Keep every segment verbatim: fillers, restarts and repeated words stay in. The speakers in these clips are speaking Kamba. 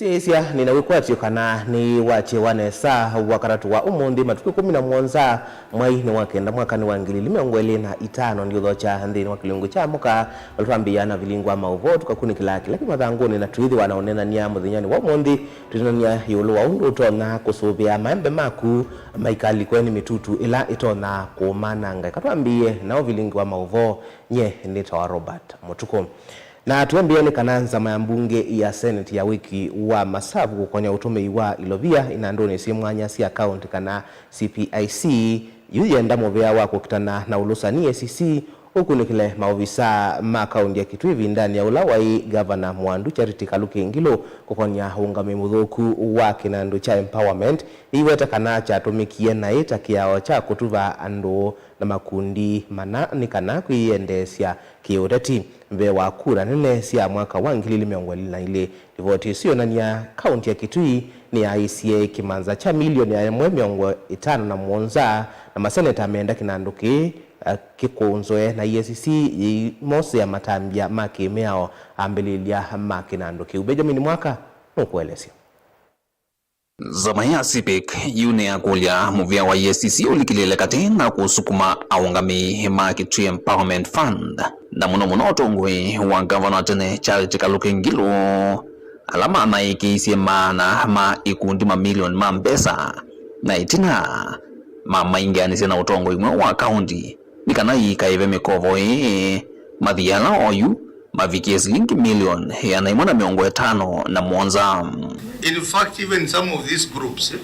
Sisya nĩna wĩkwatyo kana nĩwakyewa nesa Wakatatũ wa ũmũnthĩ, matukũ ĩkũmi na mũonza, mwai nĩ wa kenda, mwakanĩ wa ngili ilĩ mĩongo ĩlĩ na itano. Ndiũthokya nthĩnĩ wa kĩlungu kya mũka, vala twambĩĩa na vilingi wa maũvoo, tũkakunĩkĩla kĩla kĩ mathangũnĩ, na twĩthĩwa na ũneenany'a mũthenyanĩ wa ũmũnthĩ, twĩneenany'a ĩũlũ wa ũndũ ũtonya kũsũvĩa maembe maku maikalikwe nĩ mĩtutu ĩla ĩtonya kũmananga. Eka twambĩĩe na ũvilingi wa maũvoo. Nyie nĩtawa Robert Mũtukũ. Na tũendee nĩ kana nzama ya mbunge ya Senate ya wĩki wa masavu kũkonya ũtũmĩi wa ilovia inandũnĩ syĩ mwanya sya kaunti kana C P I C, yu yenda mũvea wa kũkitana na ũlũsani A C C ũkunĩkĩle maovisaa ma kaunti ya Kitui ĩvindanĩ ya ũla waĩ Gavana Mwandu Charity Kaluki Ngilu kũkonya ũũngamĩi mũthũku wa kĩnandũ kya Empowerment, ĩiweta kana kyatũmĩkie naĩ ta kĩao kya kũtuva andũ na makundi mana nĩ kana kwĩyendeesya kĩũteti mbee wa kura nene sya mwaka wa ngili ilĩ mĩongo ĩlĩ na ilĩ. Livoti ĩsu yonany'a kaunti ya Kitui nĩyaaĩsye kĩmanza kya milioni ya ĩmwe mĩongo ĩtano na mũonza, na maseneta meenda kĩnandũ kĩĩ, eh, kĩkũnzwe na E A C C yĩimosea matambya ma kĩmĩao ambĩlĩlya ma kĩnandũ kĩu. Benjamin Mwaka nũkũelesya. Nzama ya CPIC yu nĩyakũlya mũvea wa E A C C ũlikĩlĩle katĩ na kũsukuma aũngamĩi ma Kitui Empowerment Fund, na mũno mũno ũtongoi wa ngavana wa tene Charity Kaluki Ngilu, ala manaĩkĩisye maana ma ikundi mamilioni ma mbesa, na ĩtina mamaingĩanĩsya na ũtongoi mweũ wa kaunti nĩ kana ikaĩve mĩkovo ĩĩ. Mathia ala oyu mavikie silingi milioni ĩana ĩmwe na mĩongo ĩtano na mũonza. In fact, even some of these groups, eh,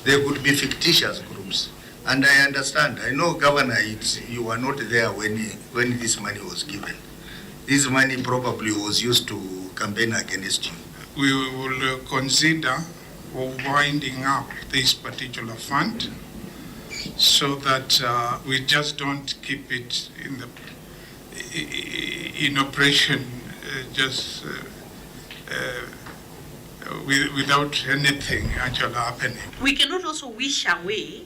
they could be fictitious groups. And I understand, I know, Governor, it's, you were not there when, when this money was given. This money probably was used to campaign against you. We will, uh, consider winding up this particular fund so that, uh, we just don't keep it in the, i-, i-, in operation, uh, just, uh, uh, with, without anything actually happening. We cannot also wish away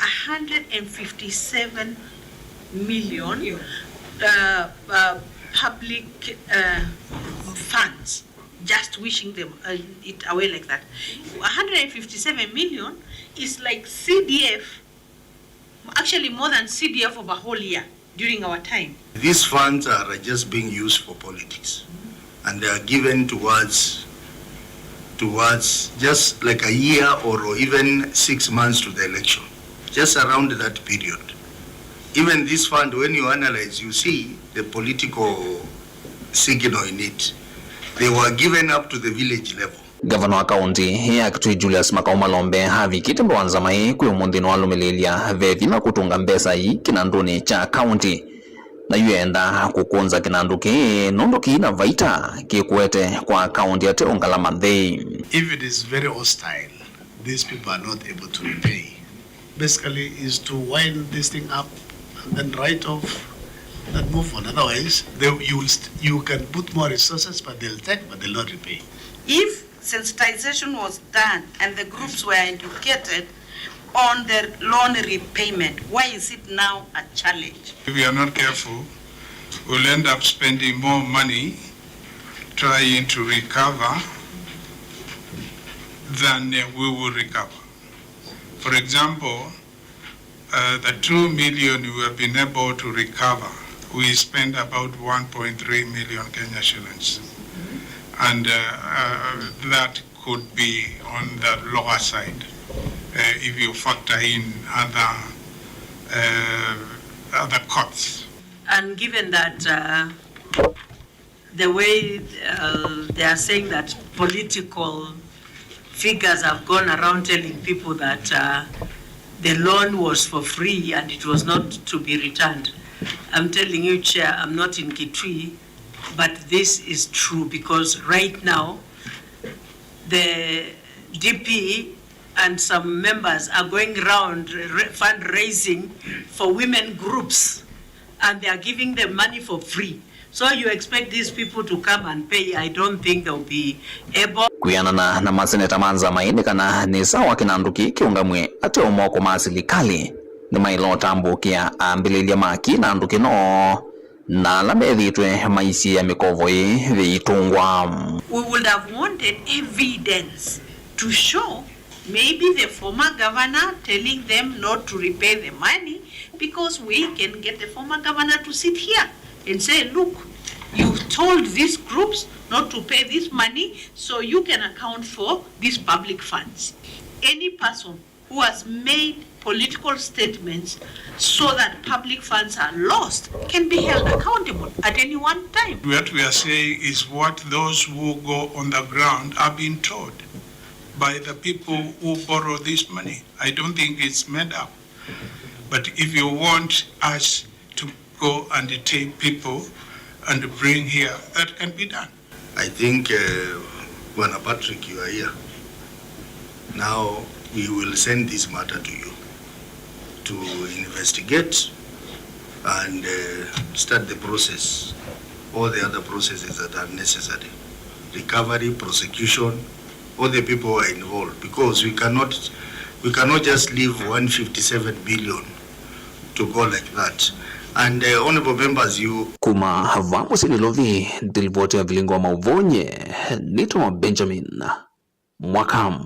a hundred and fifty-seven million, uh, uh, public, uh, funds, just wishing them, uh, it away like that. A hundred and fifty-seven million is like C D F, actually more than C D F of a whole year during our time. These funds are just being used for politics, and they are given towards, towards just like a year or even six months to the election, just around that period. Even this fund, when you analyze, you see the political signal in it. They were given up to the village level. Ngavana wa kaunti ya Kitui Julius Makau Malombe avikĩte mbee wa nzama ĩĩ kwĩ ũmũnthĩ nĩwalũmĩlĩĩlya ve vinya kũtũnga mbesa ii kĩnandũnĩ kya kaunti, na yu enda kũkũnza kĩnandũ kĩĩ nũndũ kĩi na vaita kĩkũete kwa kaunti ate ũngalama nthĩ. If it is very hostile, these people are not able to repay. Basically is to wind this thing up and then write off and move on. Otherwise, they, you will st-, you can put more resources, but they'll take, but they'll not repay. If sensitization was done and the groups were educated on the loan repayment, why is it now a challenge? If we are not careful, we'll end up spending more money trying to recover than, uh, we will recover. For example, uh, the two million we have been able to recover, we spent about one point three million Kenya shillings. And, uh, uh, that could be on the lower side, uh, if you factor in other, uh, other costs. And given that, uh, the way, uh, they are saying that political figures have gone around telling people that, uh, the loan was for free and it was not to be returned. I'm telling you, Chair, I'm not in Kitui, but this is true because right now the D P and some members are going around re-, fundraising for women groups and they are giving them money for free. So you expect these people to come and pay? I don't think they'll be able. Kwĩanana na maseneta ma nzama ĩĩ nĩ kana nĩ sawa kĩnandũ kĩĩ kĩũngamw'e ate o moko ma silikalĩ, nĩmaĩle ũtambũkĩa ambĩlĩlya ma kĩnandũ kĩno na ala methĩĩtwe maisiĩa mĩkovo ĩĩ yĩitũngwa. We would have wanted evidence to show maybe the former governor telling them not to repay the money, because we can get the former governor to sit here and say, "Look, you've told these groups not to pay this money, so you can account for these public funds." Any person who has made political statements so that public funds are lost can be held accountable at any one time. What we are saying is what those who go on the ground are being told by the people who borrow this money. I don't think it's made up. But if you want us to go and take people and bring here, that can be done. I think, uh, Bwana Patrick, you are here. Now we will send this matter to you to investigate and, uh, start the process, all the other processes that are necessary, recovery, prosecution, all the people who are involved, because we cannot, we cannot just leave one fifty-seven billion to go like that. And, uh, honorable members, you Kuma vaa mũsyĩ Nairobi, nĩ livoti ya Vilingo wa Mauvoo, nyie nĩtwa Benjamin Mwaka.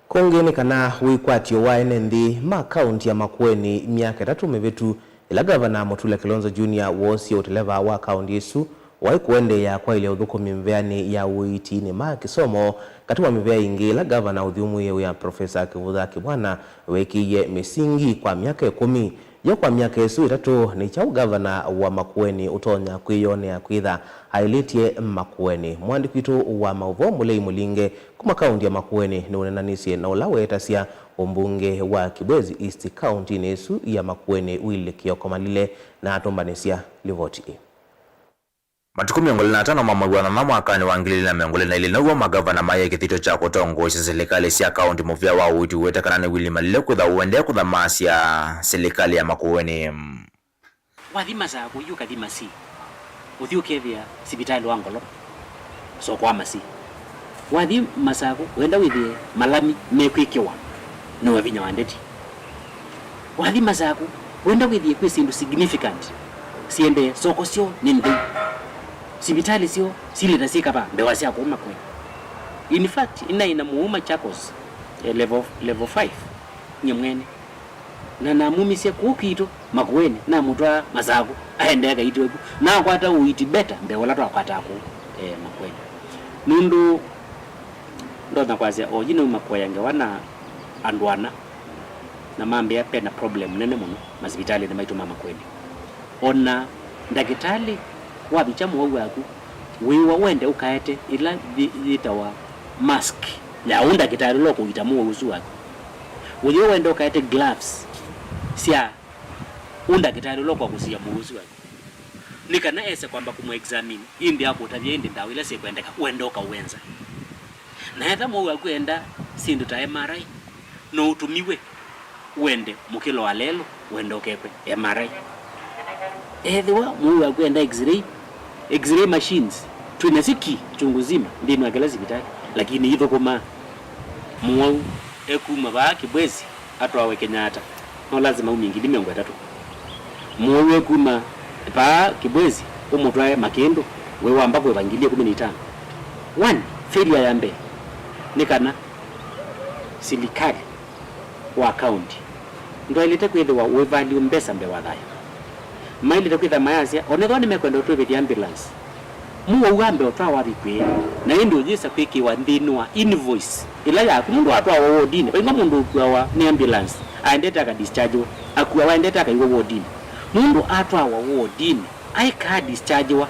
Kũngĩ nĩ kana wĩkwatyo wa ene nthĩ ma kaũnti ya Makueni myaka ĩtatũ mĩvĩtu, ĩla Ngavana Mutula Kilonzo Junior woosie ũteleva wa kaũnti ĩsu, waĩ kũendeea kwaĩlya ũthũkũmi mĩveanĩ ya ũiiti-inĩ ma kĩsomo, katĩ wa mĩvea ĩngĩ ĩla ngavana ũthyũmũie wĩa Profesa Kivutha Kibwana weekĩie mĩsingi kwa myaka ĩkũmi. Yo kwa myaka ĩsu ĩtatũ, nĩ kyaũ ngavana wa Makueni ũtonya kwĩyonea kwĩtha aĩlĩtye Makueni? Mũandĩki witũ wa maũvoo Mũlei Mũlinge kuma kaũnti ya Makueni nĩũneenanisye na ũla weetasya ũmbunge wa Kibwezi East kaũntinĩ ĩsu ya Makueni, Willy Kioko Malile, na atũmbanĩsya livoti ĩĩ. Matukũ mĩongo ĩlĩ na atano ma mwei wa nyanya mwakanĩ wa ngili ilĩ na mĩongo ĩlĩ na ilĩ now'o magavana maĩe kĩthito kya kũtongoesya silikalĩ sya kaũnti mũvĩa wa ũiiti ũwete kana nĩ Willy Malile kwĩthwa ũendee kũthamaasya silikalĩ ya Makueni. Wathi Masakũ, yu ũkathi Masii, ũthi ũkethĩa sivitalĩ wa ngolo, soko wa Masii. Wathi Masakũ, wenda wĩthĩe malami mekwĩkĩwa nĩ Wavinya wa Ndeti. Wathi Masakũ, wenda wĩthĩe kwĩ syĩndũ significant siendee, soko syoo nĩ ntheu, sivitalĩ syoo silĩta syĩkavaa, mbewa sya kũu Makueni. In fact, inaĩ na mũu Machakos, eh, level, level five, nyie mwene. Na namumisye kũu kwitũ Makueni, namũtwaa Masakũ, aendee kaitũ eku, nakwata ũiiti better mbee ũla twakwataa kũu, eh, Makueni. Nũndũ ndonya kwasya, oyu nauma kũea ngewa na andũ ana, na mambĩa pena problem nene mũno masivitalĩnĩ maitũ ma Makueni. O na ndakĩtalĩ wavikya mũwau waku, wĩwa wende ũkaete ĩla yĩ-, yĩtawa mask ya ũ ndakĩtalĩ ũla ũkũita mũwau ũsu waku. Wĩwa wende ũkaete gloves sya ũ ndakĩtalĩ ũla ũkwakũsia mũwau ũsu waku, nĩ kana ese kwamba kũmũ examine, ĩndĩ akũtavya ĩndĩ ndawa ila syĩkwendeka, wende ũkaũenza. Na etha mũwau waku enda syĩndũ ta M R I, no ũtũmiwe, wende mũkĩlo wa lelũ, wende ũkekwe M R I. Ethĩwa mũwau waku enda X-ray, X-ray machines twĩ nasyo ki chungu nzima nthĩnĩ wa kĩla sivitalĩ, lakini ithũkũmaa. Mũwau ekuma vaa Kibwezi atwawe Kenyatta, no lazima umie ngili mĩongo ĩtatũ. Mũwau ekuma vaa Kibwezi ũmũtwae Makĩndũ, wĩ wamba kũĩva ngili ĩkũmi na itano. One, failure ya mbee nĩ kana silikalĩ wa kaũnti ndwaĩlĩte kwĩthĩwa wĩ value mbesa mbee wa thayũ. Maĩlĩte kwĩtha mayasya, onethwa nĩmekwenda ũtwĩvĩthya ambulance, mũwau ambe ũtwawa avikwĩe, na ĩndĩ ũyĩsa kwĩkĩwa nthĩnĩ wa invoice ĩla yaku. Mũndũ atwawa wodinĩ, vaingwa mũndũ ũkuawa nĩ ambulance aendete akadischargewe, akuawa aendete akaiwa wodinĩ. Mũndũ atwawa wodinĩ, aĩkaa dischargewa,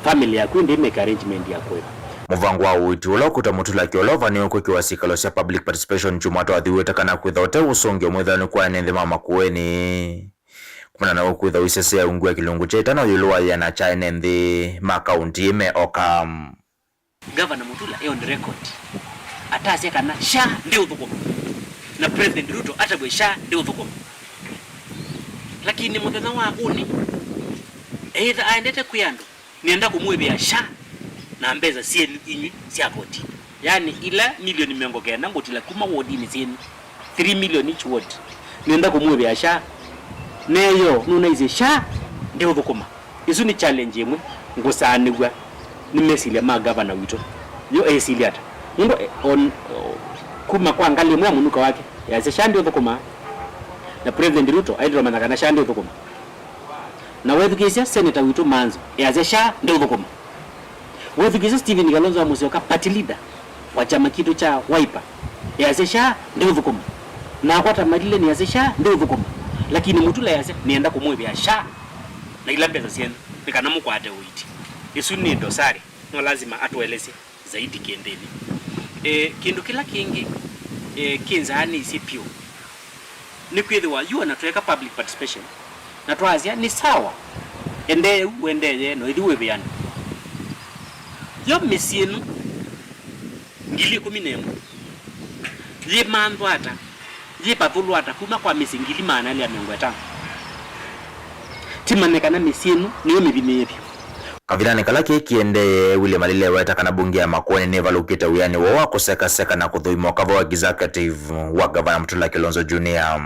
family yaku ĩndĩ ĩmake arrangement ya kũĩva. Mũvango wa ũiiti ũla ũkũta mũtulaki ũla ũvanĩwe kwĩkĩwa sikalo sya public participation kyumwa twathiwĩte kana kwĩtha ũte ũsũngĩo mwĩthĩanĩku wa ene nthĩ ma Makueni. Kumana na ũkwĩtha ũisesea ungu wa kĩlungu kya ĩtano ĩũlũ wa yĩana kya ene nthĩ ma kaũnti ĩme oka. Gavana Mutula e on record atasya kana SHA ndĩũthũkũma, na President Ruto atavw'e SHA ndĩũthũkũma. Lakini mũthenya wa ũnĩ, either aendete kwĩ andũ, nĩenda kũmwĩvĩa SHA na mbesa syenyu inyw'ĩ sya koti, yani ila milioni mĩongo kenda ngũtila kuma wodinĩ syenyu, three million each ward, nĩenda kũmwĩvĩa SHA. Neyo nũnaisye SHA Nĩũthũkũma. Ĩsu nĩ challenge ĩmwe ngũsaanĩw'a nĩ mesilya ma ngavana witũ. Yo esilya ata? Nũndũ, eh, on, kuma kwa ngalĩ ĩmwe ya mũnuka wake, easya, "Sha ndĩũthũkũma." Na President Ruto aendee ũmanya kana sha ndĩũthũkũma. Na wethukĩĩsya Senator witũ Manzo, easya, "Sha ndĩũthũkũma." Wethukĩĩsya Stephen Kalonzo wa Musyoka, party leader wa kyama kitũ kya Wiper, easya, "Sha ndĩũthũkũma." Nakwa ta Malile nĩasya, "Sha ndĩũthũkũma." Lakini Mutula easya, "Nĩenda kũmwĩvĩa sha." Na ila mbesa syenyu nĩ kana mũkwate ũiiti. Ĩsu nĩ ndosari, no lazima atũelesye zaidi kĩndĩnĩ. E, kĩndũ kĩla kĩngĩ, e, kĩnzaanĩsye pyũ nĩ kwĩthĩwa yu ona tweka public participation na twasya, "Nĩ sawa, endee ũu ũendee, no ĩthi wĩvĩanĩ." Yo mĩsyĩ ĩno ngili ĩkũmi na ĩmwe yĩmanthwa ata? Yĩpathũlwa ata kuma kwa mĩsyĩ ngili maana elĩ ya mĩongo ĩtano? Tĩmanye kana mĩsyĩ ĩno nĩyo mĩvithĩĩe vyũ. Kavindanĩ kala kĩĩ kĩendee, William Malile eweta kana mbunge ya Makueni nĩvalũkĩte wĩanĩ woo wa kũsekaseka na kũthũima ũkava wa executive wa Ngavana Mutula Kilonzo Junior.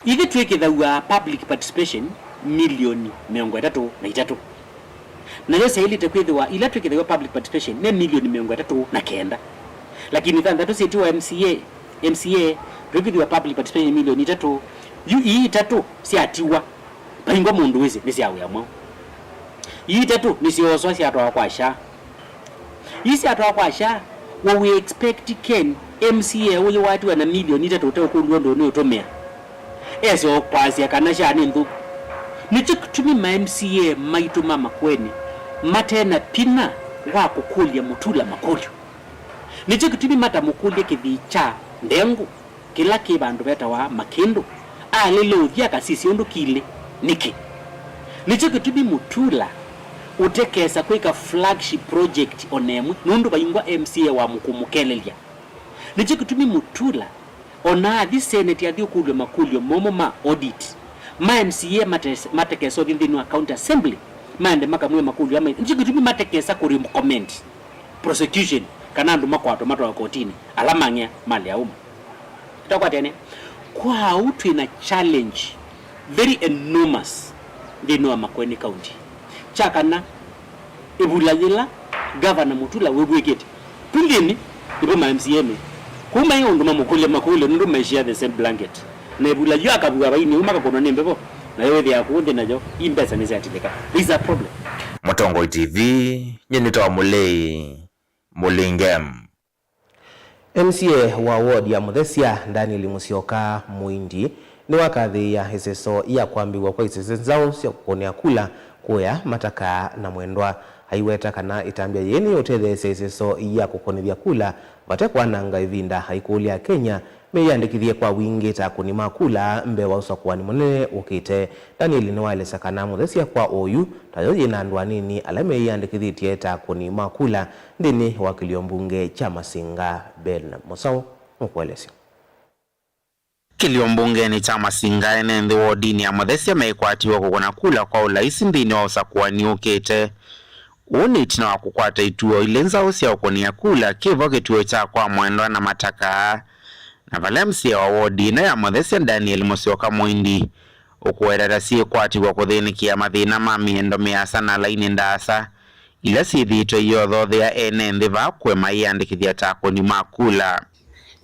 Ithyĩ twĩkĩthaw'a public participation milioni mĩongo ĩtatũ na itatũ. Nayo syaĩlĩte kwĩthĩwa ila twĩkĩthaw'a public participation nĩ milioni mĩongo ĩtatũ na kenda. Lakini thanthatũ syĩtiwa M C A, M C A, twĩkĩthĩwa public participation milioni itatũ. Yu ii itatũ syatiwa, vaingwa mũndũ wĩsĩ nĩ sya wĩa mwaũ. Ii itatũ nĩsyooswa syatwawa kwa SHA. Ii syatwawa kwa SHA, we we expect Ken, M C A ũyũ watiwa na milioni itatũ ũteũkũlw'a ũndũ nĩũtũmĩa, ese o kwasya kana SHA nĩ nthũku? Nĩkyo kĩtumi ma M C A maitũ ma Makueni mate na pinya wa kũkũlya Mutula makũlyo. Nĩkyo kĩtumi matamũkũlya kĩthii kya ndengũ kĩla kĩ vandũ vetawa Makĩndũ, alĩle ũthi akasisye ũndũ kilĩ. Nĩkĩ? Nĩkyo kĩtumi Mutula ũtekesa kwĩka flagship project o na ĩmwe, nũndũ vaingwa M C A wa mũkũmũkelelya. Nĩkyo kĩtumi Mutula o na athi Senate athi ũkũlw'a makũlyo momũ ma audit, ma M C A mates-, matekesa ũthi nthĩnĩ wa County Assembly, maende makamwĩe makũlyo ama. Nĩkyo kĩtumi matekesa kũrecommend prosecution kana andũ makwatwa matwawe kotinĩ, ala mang'ea malea uma. Twakwatene, kwa ũu twĩ na challenge very enormous nthĩnĩ wa Makueni County. Kya kana, ĩvula yĩla Governor Mutula wĩvw'ĩkĩte, kũu nthĩnĩ nĩvo ma M C A me. Kũu mai ũndũ mamũkũlya makũlyo nũndũ maishia the same blanket. Na ĩvula yu akavua vainĩ ũu makakũnwa nĩ mbevo, nayo wĩthĩaa kũu nthĩ nayo, ii mbesa nĩsyatilĩka. There is a problem. Mũtongoi T V, nyie nĩtawa Mũlei Mũlinge. M C A wa ward ya Mũthesya, Daniel Musyoka Muindi, nĩwakathĩĩa ĩseso ya kwambĩw'a kwa isese nzaũ sya kũkũnĩa kula kũya Mataka na Mwendwa. Aiweta kana ĩtambya yĩĩ nĩyũtetheesya ĩseso ya kũkũnĩthya kula vate kwananga ĩvinda, aikũlya Akenya meyĩandĩkĩthye kwa wingĩ ta akũni ma kula mbee wa ũsakũani mũnene ũkĩte. Daniel nĩwaelesya kana Mũthesya kwa oyu tayo yĩ na andũ anini ala meyĩandĩkĩthĩtye ta akũni ma kula nthĩnĩ wa kĩlio mbunge kya Masinga. Ben Mũsaũ nũkũelesya. Kĩlio mbungenĩ kya Masinga, ene nthĩ wodinĩ ya Mũthesya meĩkwatiw'a kũkũna kula kwa ũlaisi nthĩnĩ wa ũsakũani ũkĩte. Ũũ nĩ ĩtina wa kũkwata ituo ilĩ nzaũ sya ũkũnĩa kula, kĩvo kĩtuo kya kwa Mwendwa na Mataka, na vala M C A wa wodi ĩno ya Mũthesya, Daniel Mũsyoka Mũindi, ũkũweta ta syĩkwatiw'a kũthĩnĩkĩa mathĩna ma mĩendo mĩasa na lainĩ ndaasa ila syĩthĩĩtwe iyothothea ene nthĩ vaa kũema ĩyandĩkĩthya ta akũni ma kula.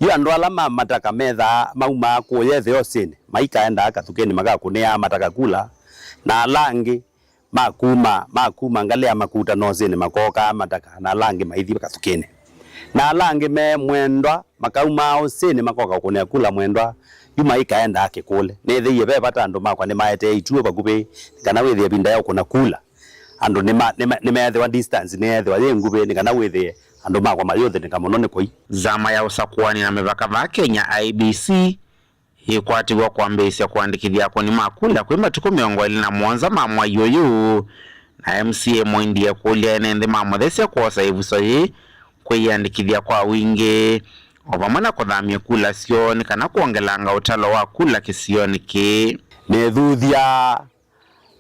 Yu andũ ala ma Mataka methaa maumaa kũya ĩtheosĩnĩ maikaendaa Kathukĩnĩ makakũnĩaa Mataka kula, na ala angĩ makuma, makuma ngalĩ ya makuta na ũsĩnĩ makookaa Mataka, na ala angĩ maithi Kathukĩnĩ, na ala angĩ me Mwendwa makaumaa ũsĩnĩ makoka kũnĩa kula Mwendwa, yu maikaendaa Kĩkũlĩ. Nĩthĩie ve vata andũ makwa nĩmaetee ituo vakuvĩ, nĩ kana wĩthĩe ĩvinda ya ũkũna kula andũ nĩma-, nĩma-, nĩmeethĩwa distance nĩyeethĩwa yĩ nguvĩ, nĩ kana wĩthĩe andũ makwa mayũthĩnĩka mũno nĩ kũi. Nzama ya ũsakũani na mĩvaka vaa Kenya, I E B C, yĩkwatĩw'a kwambĩĩsya kũandĩkĩthya akũni ma kula kwĩ matukũ mĩongo ĩlĩ na mũonza ma mwai ũyũ, na M C A Mũindi ekũlya ene nthĩ ma Mũthesya kwosa ĩvuso yĩĩ kwĩyĩandĩkĩthya kwa wingĩ, o vamwe na kũthamya kula syoo nĩ kana kwongelanga ũtalo wa kula kĩsionĩ kĩĩ. Nĩthuthya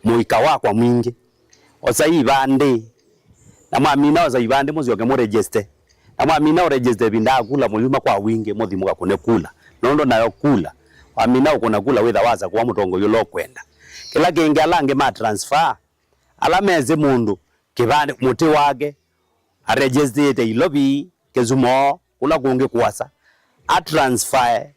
mũika wakwa mwingĩ. Osai ivandĩ. Na mwamina osa ivandĩ, mũsyoke mũregister. Na mwamina ũregister ĩvinda ya kula, mũyuma kwa wingĩ, mũthi mũkakũne kula. Nũndũ nayo kula, Wamina ũkũna kula wĩtha wasakũa mũtongoi ũla ũkwenda. Kĩla kĩngĩ, ala angĩ ma transfer, ala mesĩ mũndũ kĩvandĩ, mũtĩ wake, aregistrĩte Ilovi, Kisumu, kũla kũngĩ kũasa, atransfae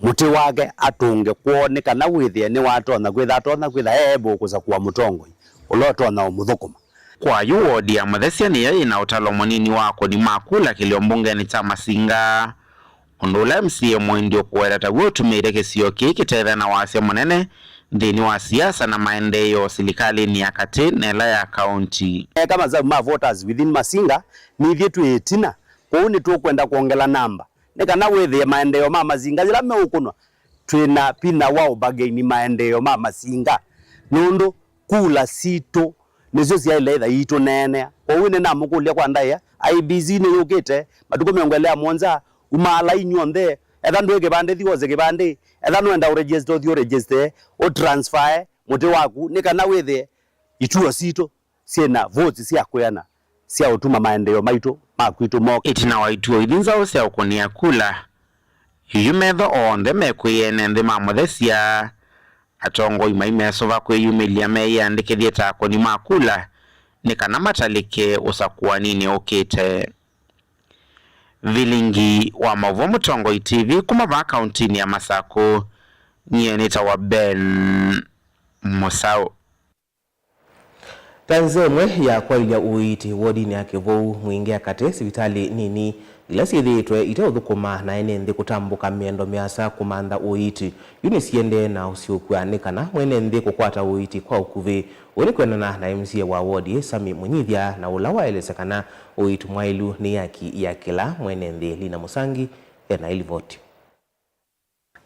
mũtĩ wake atũnge kwoo, nĩ kana wĩthĩe nĩwatonya kwĩtha, atonya kwĩtha e able kũsakũa mũtongoi ũla ũtonya ũmũthũkũma. Kwa yu wodi ya Mũthesya nĩyo yĩ na ũtalo mũnini wa akũni ma kula kĩlio mbungeni kya Masinga, ũndũ ũla M C A Mũindi ũkũweta taw'o ũtumĩte kĩsio kĩĩ kĩtethe na wasya mũnene nthĩnĩ wa siasa na maendeeo silikalĩnĩ ya katĩ na ĩla ya kaunti. Eka masavu ma voters within Masinga, nithyĩ twĩ ĩtina, kwoou nĩtũkwenda kwongela namba nĩ kana wĩthĩe maendeeo ma Masinga yĩla meũkũnwa, twĩ na vinya wa ũbargain maendeeo ma Masinga, nũndũ kula sitũ nĩsyo syaĩle ĩtha iitũneenea. Kwoou nĩnamũkũlya kwa ndaĩa, I E B C nĩyũkĩte matukũ mĩongo ĩlĩ na mũonza, umaala inyw'onthe, etha ndwĩ kĩvandĩ, thi wose kĩvandĩ, etha nũenda ũregister, ũthi ũregister, ũtransfae mũtĩ waku, nĩ kana wĩthĩe ituo sitũ syĩ na votes sya kwĩana sya ũtuma maendeeo maitũ ma kwitũ moka. Ĩtina wa ituo ithi nzaũ sya ũkũnĩa kula, yu metho onthe mekwĩene nthĩ ma Mũthesya, atongoi maimesũva kwĩyumĩlya meyĩandĩkĩthye ta akũni ma kula nĩ kana matalĩke ũsakũaninĩ ũkĩte. Vilingi wa maũvoo Mũtongoi T V kuma vaa kauntinĩ ya Masakũ, nyie nĩtawa Ben Mũsaũ. Ta nzĩa ĩmwe ya kwaĩlya ũiiti wodinĩ ya Kĩvũu Mwingĩ ya Katĩ, sivitalĩ nini ila syĩthĩĩtwe iteũthũkũma na ene nthĩ kũtambũka mĩendo mĩasa kũmantha ũiiti, yu nĩsiendee na ũsyũkw'a nĩ kana mwene nthĩ kũkwata ũiiti kwa ũkuvĩ. Ũu nĩ kwĩanana na M C A wa wodi, Sami Mũnyithya, na ũla waelesya kana ũiiti mwaĩlu nĩ yaki ya kĩla mwene nthĩ. Lina Mũsangi ena ĩlivoti.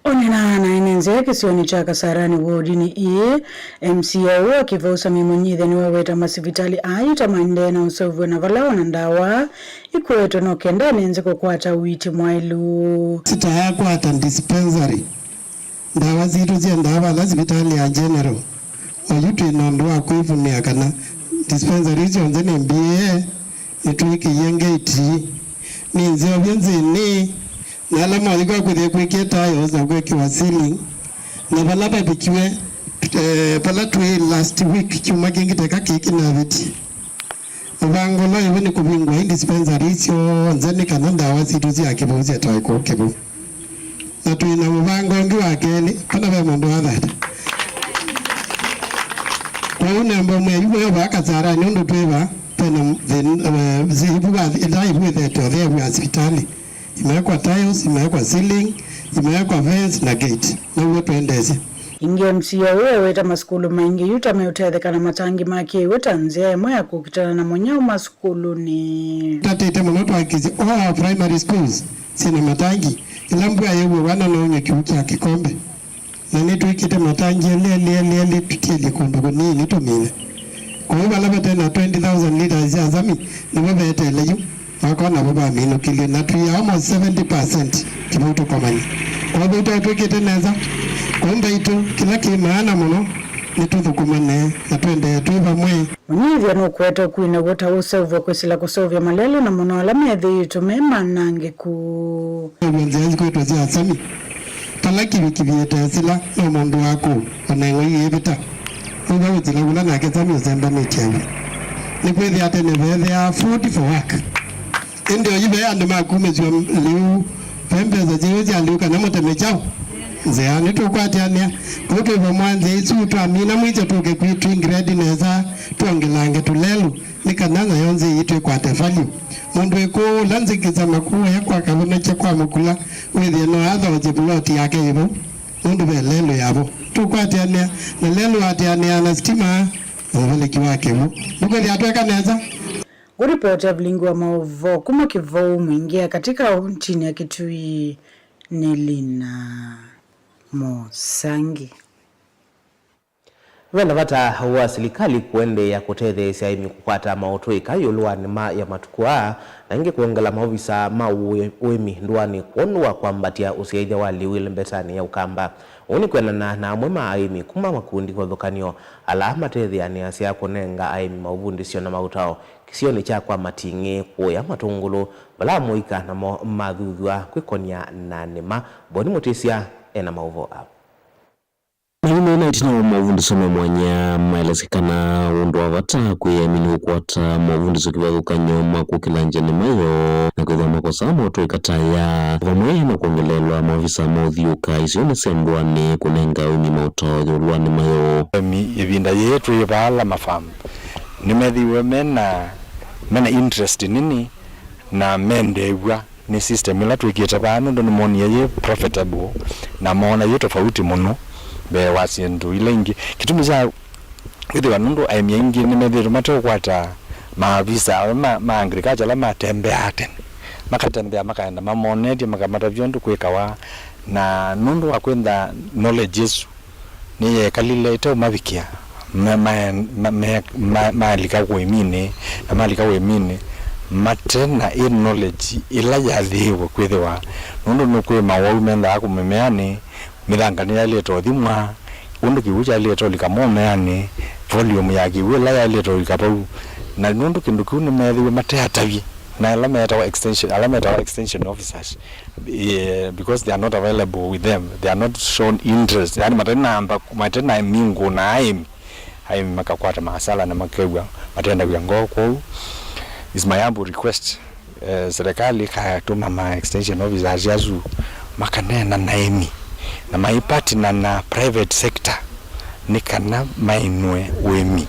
Onanaa na ene nzĩa kĩsionĩ kya Kasarani wodinĩ ĩĩ, M C A ũũ wa Kĩvũu Sami Mũnyithya nĩwaweta masivitalĩ aa yu ta maendee na ũseũvw'o na vala ona ndawa ikwetwe no kenda ene nthĩ kũkwata ũiiti mwaĩlu. Sitayakwata dispensary, ndawa sitũ syendaa vala sivitalĩ ya General. Oyu twĩ na ũndũ wa kwĩvumĩa kana dispensary syonthe nĩ mbiĩe, nĩtwĩkĩie ngeti, nĩ nzeũvye nzĩnĩ, na ala moyĩka kwĩthĩa kwĩkĩe tiles na kwĩkĩwa ceiling, na vala vavikiwe, eh, vala twĩ last week, kyumwa kĩngĩ teka kĩĩ kĩnavĩtie. Mũvango ũla wĩvo nĩ kũvingũa i dispensary syonthe nĩ kana ndawa sitũ sya Kĩvũu syetawe kũu Kĩvũu. Na twĩ na mũvango ũngĩ wa kelĩ, kana ve mũndũ wathata. Kwoou namba ũmwe yu mweo vaa Kasarani ũndũ twĩ vaa, vena thĩna, eh, zi-, ivu va, ila ivu ĩthetwe ũtheevu ya sivitalĩ. Imewekwa tiles, imewekwa ceiling, imewekwa fence na gate. Now'o twendeesye. Ĩngĩ M C A ũũ eweta masukulu maingĩ yu ta meũtetheka na matangi ma kĩw'ũ ta nzĩa ĩmwe ya kũkitana na mũnyao masukulunĩ. Tatĩte mũno twakĩsye all our primary schools syĩ na matangi. Ĩla mbua yĩw'e wana no ũnywe kĩw'ũ kya kĩkombe. Na nĩtwĩkĩte matangi elĩ, elĩ, elĩ, elĩ, tũtielye kũndũ kũnini tũmine. Kwoou vala vate na twenty thousand liters sya Sami, nĩvo veteele yu, makona vo vaminũkĩlye, na twĩ almost seventy percent Kĩvũu tũkomany'a. Kwoou vau twĩtw'ĩkĩte nesa. Kwoou mbaitũ, kĩla kĩ maana mũno, nĩtũthũkũmane na twendee twĩ vamwe. Mũnyithya nũkũete ũkui naw'o ta ũseũvw'a kwĩsĩla kũseũvya malelũ na mũno ala methĩĩtwe me manangĩku. Nzĩa ikwĩtwe sya Sami, vala kivikivi ĩteesĩla no mũndũ waku ona ĩng'oi yĩvĩta. Ũva ũsĩla kũla nake Sami ũsembanĩtye aw'o. Nĩkwĩthĩa tene veethĩaa food for work. Ĩndĩ oyu ve andũ makumĩsw'a lĩu, ve mbesa syĩu sya lĩu kana mũteme kyaũ nzĩa. Nĩtũkwatĩanĩa kũu twĩ vamwe nzĩa isu, twamina mwĩsyo tũke kwitũ twĩ grade nesa, twongelange tũlelũ, nĩ kana nayo nzĩa ii twĩkwate value. Mũndũ ĩkũũ ũla nzĩkĩsa makũũ aya kwa kavonokya kwa mũkula, wĩthĩe no athaũkye vuloti yake yĩ vau, nũndũ ve lelũ ya vo. Tũkwatĩanĩa na lelũ, atĩanĩa na sitima na ũvalĩki wa kĩw'ũ. Nĩkwĩthĩa tweka nesa. Ngũripoti ya vilingi wa maũvoo kuma Kĩvũu Mwingĩ ya Katĩ kauntinĩ ya Kitui nĩ Lina Mũsangi. Ve na vata wa silikalĩ kũendeea kũtetheesya aĩmi kũkwata maũtũĩka ĩũlũ wa nĩma ya matukũ aa, na ĩngĩ kwongela maovisa ma ũĩ-, ũĩmi ndũanĩ kwondũ wa kwambatya ũsyaĩthya wa lĩu ĩlembetanĩ ya Ũkamba. Ũu nĩ kwĩanana na amwe ma aĩmi kuma makundi kĩvathũkany'o ala matetheanĩasya kũnenga aĩmi maũvundĩsyo na maũtao kĩsionĩ kya kwa Mating'ĩ kũya Matũngũlũ, vala amũika namo mathuthw'a kwĩkonya na nĩma. Boni Mũtĩsya ena maũvoo aa. Mayumĩla ĩtina wa mavundĩsyo ma mwanya maelesya kana ũndũ wa vata kwĩ aĩmi nĩ kũkwata mavundĩsyo kĩvathũkany'o ma kũkĩla nĩma yoo na kwĩthĩwa makosa motũĩka ta aya, vamwe na kwongeleelwa maovisa ma ũthiũũka isionĩ sya ndũanĩ kũnenga aĩmi maũtao ĩũlũ wa nĩma yoo. Aĩmi ĩvinda yĩĩ twĩ vala mafamu nĩmethĩiwe mena, mena interest nini na mendeew'a nĩ system ĩla twĩkĩte vaa, nũndũ nĩmonie yĩ profitable na moona yĩ tofauti mũno mbee wa syĩndũ ila ingĩ. Kĩtumi kya kwĩthĩwa nũndũ aĩmi aingĩ nĩmethĩĩtwe mateũkwata maavisa ala ma, ma agriculture ala matembeaa tene, makatembea makaenda mamonetye, makamatavya ũndũ kwĩkawa, na nũndũ wa kwĩtha knowledge ĩsu nĩyekalile ĩteũmavikĩa, ma-, ma-, ma-, me-, ma-, malika ũĩminĩ, na malika ũĩminĩ mate na ĩ knowledge ĩla yathĩĩwe kwĩthĩwa, nũndũ nũkwĩ mawau mendaa kũmĩmeanĩ, mĩthanga nĩyaĩlĩte ũthimwa, ũndũ kĩw'ũ kyaĩlĩte ũlika mũmeanĩ, volume ya kĩw'ũ ĩla yaĩlĩte ũlika vau, na nũndũ kĩndũ kĩu nĩmeethĩiwe mateatavye, na ala metawa extension, ala metawa extension officers, eh, because they are not available with them, they are not shown interest, yani matenamba, matena mingu na aĩmi, aĩmi makakwata maasala na makew'a matenda wĩa ngoo. Kwoou is my humble request, eh, serikali ĩkatũma ma extension officers asu makaneena na aĩmi na maipartner na private sector nĩ kana mainũe ũĩmi,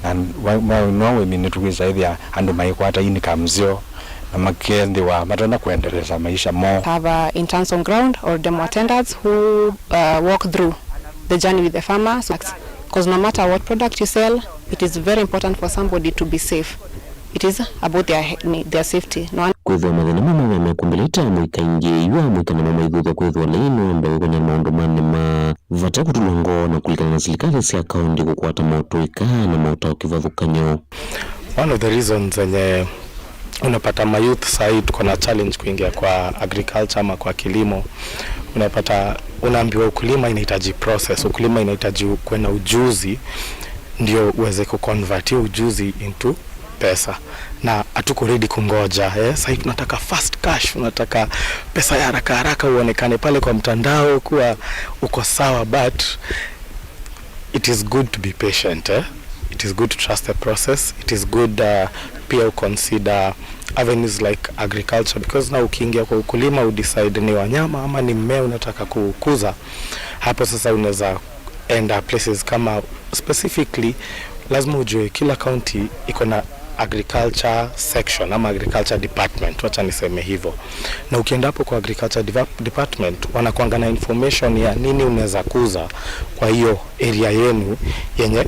na wa-, mainũa ũĩmi nĩtũkwĩsa ĩthĩa andũ maikwata income syoo na makethĩwa matonya kwendeleza maisha moo. Have, uh, interns on ground or demo attendants who, uh, walk through the journey with the farmers, because no matter what product you sell, it is very important for somebody to be safe. It is about their he-, ne-, their safety. No one Kwĩthĩwa mathĩna ma mawĩa mekũmbĩlĩte amũika aingĩ, yu amũika namo maithuthwa kwĩthĩwa lainĩ wenda wĩkony'a na maũndũ ma nĩma vate kũtũlwa ngoo na kũlikana na silikalĩ sya kaũntĩ kũkwata maũtũĩka na maũtao kĩvathũkany'o. One of the reasons zenye unapata mayouth sahii tuko na challenge kuingia kwa agriculture ama kwa kilimo, unapata unaambiwa ukulima inahitaji process, ukulima inahitaji kuwe na ujuzi ndio uweze kuconvert hiyo ujuzi into pesa, na hatuko ready kungoja, eh. Sahii tunataka fast cash, unataka pesa ya haraka haraka, uonekane pale kwa mtandao kuwa uko sawa, but it is good to be patient, eh? It is good to trust the process. It is good, uh, pia u consider avenues like agriculture, because na ukiingia kwa ukulima u decide ni wanyama ama ni mmea unataka kukuza, hapo sasa unaweza enda places kama, specifically lazima ujue kila county iko na agriculture section ama agriculture department, wacha niseme hivyo. Na ukienda hapo kwa agriculture deva-, department, wanakuanga na information ya nini unaweza kuza kwa hiyo area yenu, yenye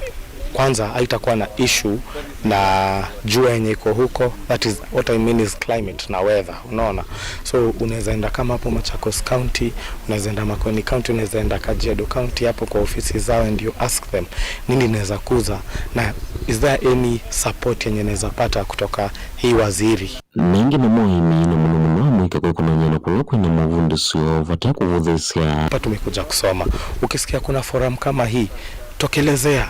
kwanza haitakuwa na issue na jua yenye iko huko. That is what I mean is climate na weather, unaona. So unaweza enda kama hapo Machakos County, unaweza enda Makueni County, unaweza enda Kajiado County, hapo kwa ofisi zao, and you ask them nini naweza kuza na is there any support yenye naweza pata kutoka hii waziri. Ningĩ namo aĩmi na mũno mũno amũika kwĩkonany'a na kũla kwĩna mavundĩsyo vate kũvũthĩsya. Hapa tumekuja kusoma. Ukisikia kuna forum kama hii, tokelezea.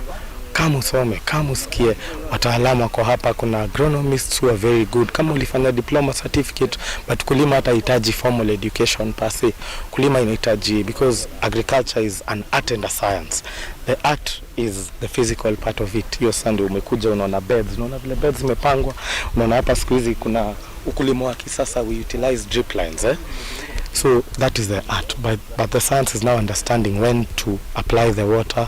Kama usome, kama usikie, wataalamu wako hapa, kuna agronomists who are very good. Kama ulifanya diploma certificate, but kulima hata hitaji formal education per se. Kulima inahitaji, because agriculture is an art and a science. The art is the physical part of it. Hiyo sasa ndio umekuja, unaona beds, unaona vile beds zimepangwa, unaona hapa siku hizi kuna ukulima wa kisasa, we utilize drip lines, eh? So that is the art, but, but the science is now understanding when to apply the water,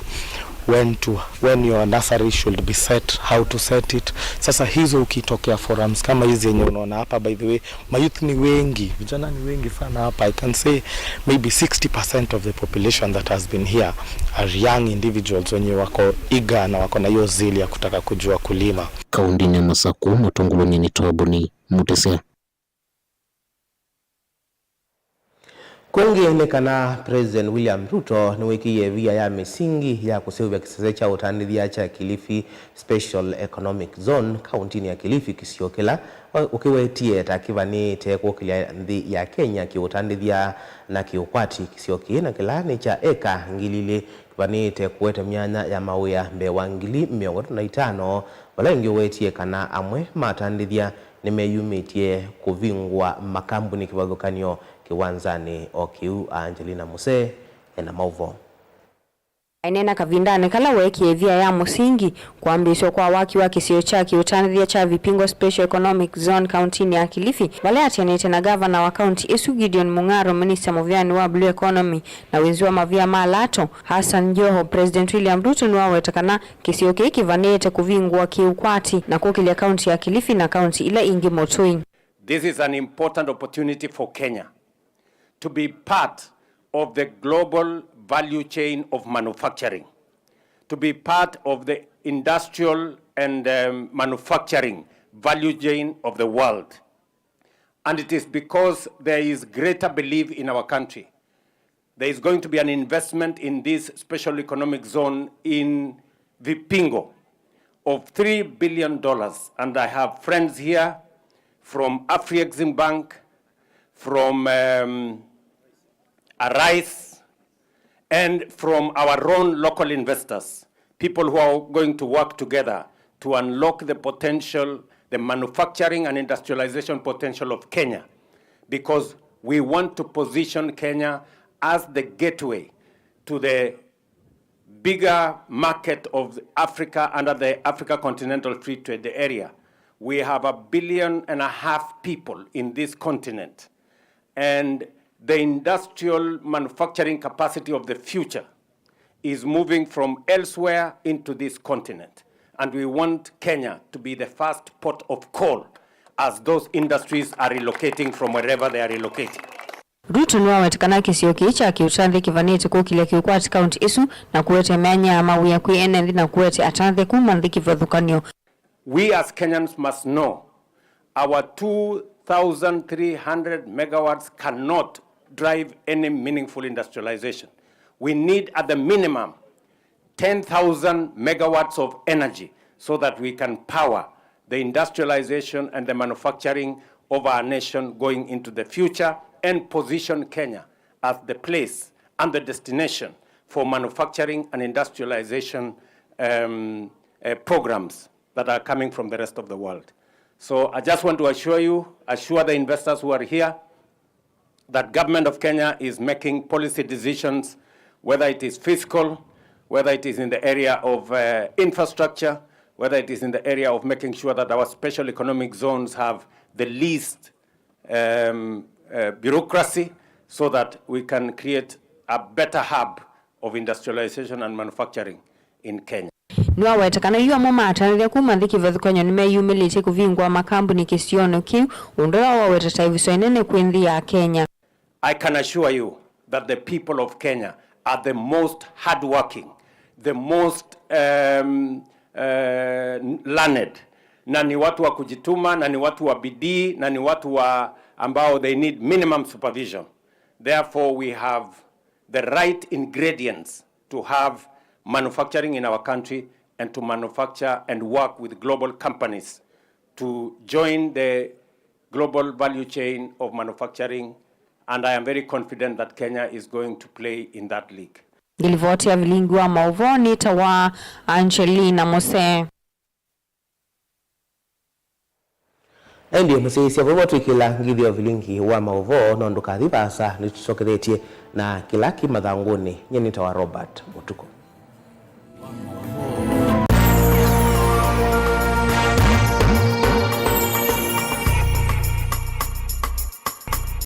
when to, when your nursery should be set, how to set it. Sasa hizo ukitokea forums kama hizi yenye unaona hapa, by the way, mayouth ni wengi, vijana ni wengi sana hapa. I can say maybe sixty percent of the population that has been here are young individuals wenye wako eager na wako na hiyo zeal ya kutaka kujua kulima. Kaũntĩnĩ ya Masakũ, matongolonĩ nĩ Toboni Mutisia. Kũngĩ nĩ kana President William Ruto nĩwĩkĩie ĩvia ya mĩsingi ya kũseũvya kĩsese kya ũtandĩthya kya Kilifi Special Economic Zone kaũntĩnĩ ya Kilifi, kĩsio kĩla ũkĩwetie ta kĩvanĩte kũkĩlya nthĩ ya Kenya kĩũtandĩthya na kĩũkwati. Kĩsio kĩĩ na kĩla nĩ kya eka ngili ilĩ kĩvanĩte kũete myanya ya mawĩa mbee wa ngili mĩongo ĩtatũ na itano, vala ĩngĩ ũwetie kana amwe ma atandĩthya nĩmeyumĩtye kũvingũa makambuni kĩvathũkany'o kĩwanzanĩ o kĩu. Angelina Musee ena maũvoo. Aineena kavindanĩ kala weekie ĩvia ya mũsingi kwambĩĩswa kwa waki wa kĩsio kya kĩũtanĩthya kya Vipingo Special Economic Zone kauntinĩ ya Kilifi, vala atianĩte na ngavana wa kaunti ĩsu Gideon Mung'aro, minista mũvĩanĩ wa Blue Economy na wĩnzi wa mavia ma lato Hassan Joho, President William Ruto nĩwaweta kana kĩsio kĩĩ kĩvanĩĩte kũvingũa kĩũkwati na kũkĩlya kaunti ya Kilifi na kaunti ila ingĩ mũtũi. This is an important opportunity for Kenya to be part of the global value chain of manufacturing, to be part of the industrial and um, manufacturing value chain of the world. And it is because there is greater belief in our country. There is going to be an investment in this special economic zone in Vipingo of three billion dollars. And I have friends here from Afrexim Bank, from um, Arise, and from our own local investors, people who are going to work together to unlock the potential, the manufacturing and industrialization potential of Kenya, because we want to position Kenya as the gateway to the bigger market of Africa under the Africa Continental Free Trade Area. We have a billion and a half people in this continent, and the industrial manufacturing capacity of the future is moving from elsewhere into this continent. And we want Kenya to be the first port of call as those industries are relocating from wherever they are relocating. Ruto nĩwaweta kana kĩsio kĩĩ kya kĩũtanthya kĩvanĩte kũkĩlya kĩũkwati kaunti ĩsu na kũete myanya ya mawĩa kwĩ ene nthĩ na kũete atanthya kuma nthĩ kĩvathũkany'o. We as Kenyans must know our two thousand three hundred megawatts cannot drive any meaningful industrialization. We need at the minimum ten thousand megawatts of energy so that we can power the industrialization and the manufacturing of our nation going into the future and position Kenya as the place and the destination for manufacturing and industrialization um, uh, programs that are coming from the rest of the world. So I just want to assure you, assure the investors who are here, that government of Kenya is making policy decisions, whether it is fiscal, whether it is in the area of uh, infrastructure, whether it is in the area of making sure that our special economic zones have the least um, uh, bureaucracy, so that we can create a better hub of industrialization and manufacturing in Kenya. Nĩwaweta kana yu amwe ma atanĩthya kuma nthĩ kĩvathũkany'o nĩmeyumĩlĩtye kũvingũa makambuni kĩsionĩ kĩu, ũndũ ũla wawetete ĩvuso ĩnene kwĩ nthĩ ya Kenya. I can assure you that the people of Kenya are the most hardworking, the most um, uh, learned, na ni watu wa kujituma, na ni watu wa bidii, na ni watu wa ambao they need minimum supervision. Therefore we have the right ingredients to have manufacturing in our country and to manufacture and work with global companies to join the global value chain of manufacturing, and I am very confident that Kenya is going to play in that league. Ngilivoti ya vilingi wa maũvoo nĩtawa Angelina Mose. Ĩndĩ mũsyaĩĩsya, vau twĩkĩla ngithyo vilingi wa maũvoo, no ndũkathi vaasa, nĩtũsyokethetye na kĩla kĩ mathangũnĩ. Nyie nĩtawa Robert Mũtuku.